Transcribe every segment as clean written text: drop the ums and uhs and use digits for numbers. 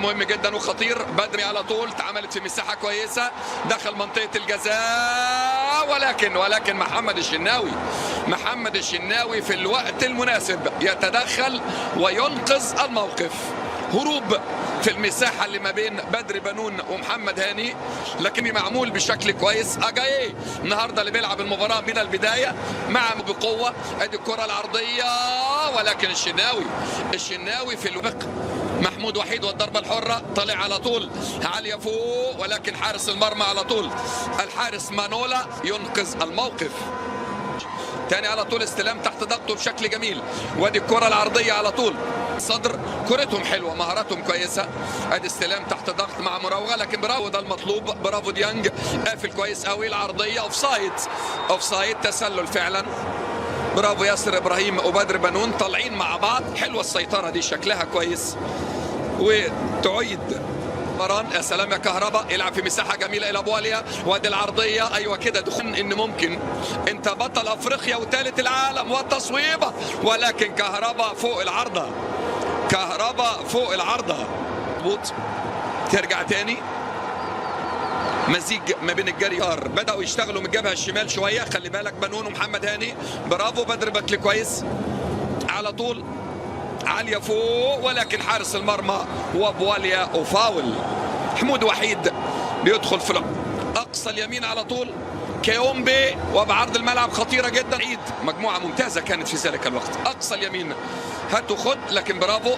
مهم جدا وخطير. بدري على طول اتعملت في مساحة كويسة، دخل منطقة الجزاء، ولكن محمد الشناوي في الوقت المناسب يتدخل وينقذ الموقف. هروب في المساحة اللي ما بين بدر بنون ومحمد هاني، لكن معمول بشكل كويس. أجاييه النهارده اللي بيلعب المباراة من البداية مع بقوة. ادي الكرة العرضية، ولكن الشناوي في الوقت. محمود وحيد والضربة الحرة طلع على طول عالية فوق، ولكن حارس المرمى على طول الحارس مانولا ينقذ الموقف. تاني على طول استلام تحت ضغطه بشكل جميل، وادي الكرة العرضية على طول صدر. كرتهم حلوة، مهاراتهم كويسة. ادي استلام تحت ضغط مع مراوغة، لكن برافو، ده المطلوب. برافو ديانج قافل كويس قوي. العرضية offside، تسلل فعلا. برافو ياسر ابراهيم وبدر بنون طالعين مع بعض. حلوة السيطرة دي، شكلها كويس وتعيد مران. يا سلام يا كهربا، يلعب في مساحة جميلة الى بواليا، وادي العرضية. ايوه كده دخول، ان ممكن انت بطل افريقيا وثالث العالم، والتصويبه، ولكن كهربا فوق العارضة، كهربا فوق العارضة. مظبوط، ترجع تاني مزيج ما بين الجري. بدأوا يشتغلوا من الجبهة الشمال شوية، خلي بالك بنون ومحمد هاني. برافو بدر بكل كويس على طول عالية فوق، ولكن حارس المرمى وبواليا وفاول. حمود وحيد بيدخل في اقصى اليمين على طول، كيومبي وبعرض الملعب خطيرة جدا. عيد مجموعة ممتازة كانت في ذلك الوقت. اقصى اليمين هات وخد، لكن برافو.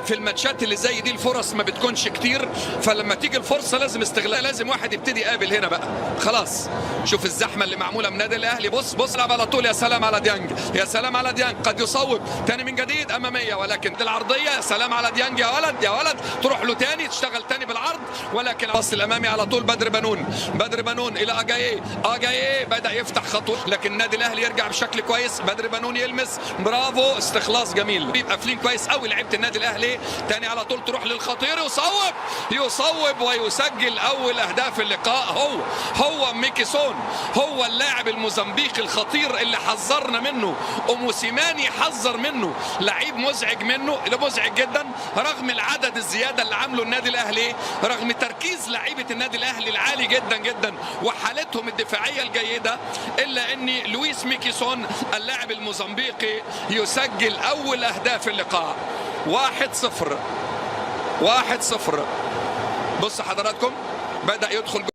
في الماتشات اللي زي دي الفرص ما بتكونش كتير، فلما تيجي الفرصة لازم استغلال، لازم واحد يبتدي يقابل هنا بقى. خلاص شوف الزحمة اللي معمولة من نادي الاهلي. بص بص، لعب على طول. يا سلام على ديانج، يا سلام على ديانج، قد يصوب تاني من جديد امامية، ولكن العرضية. يا سلام على ديانج، يا ولد يا ولد، تروح له تاني، تشتغل تاني بالعرض، ولكن باص الامامي على طول. بدر بنون، بدر بنون الى اجاييه، اجاييه بدا يفتح خطوة، لكن النادي الاهلي يرجع بشكل كويس. بدر بنون يلمس، برافو، استخلاص جميل، بيبقى قافلين كويس قوي لعيبة النادي الاهلي. تاني على طول تروح للخطير، يصوب، يصوب ويسجل اول اهداف اللقاء. هو ميكيسون، هو اللاعب الموزمبيقي الخطير اللي حذرنا منه وموسيماني حذر منه، لعيب مزعج منه، مزعج جدا، رغم العدد الزيادة اللي عامله النادي الاهلي، رغم تركيز لعيبة النادي الاهلي العالي جدا جدا وحالتهم الدفاعية الجيدة، الا ان لويس ميكيسون اللاعب الموزمبيقي يسجل اول اهداف اللقاء. 1-0، 1-0. بص حضراتكم بدأ يدخل.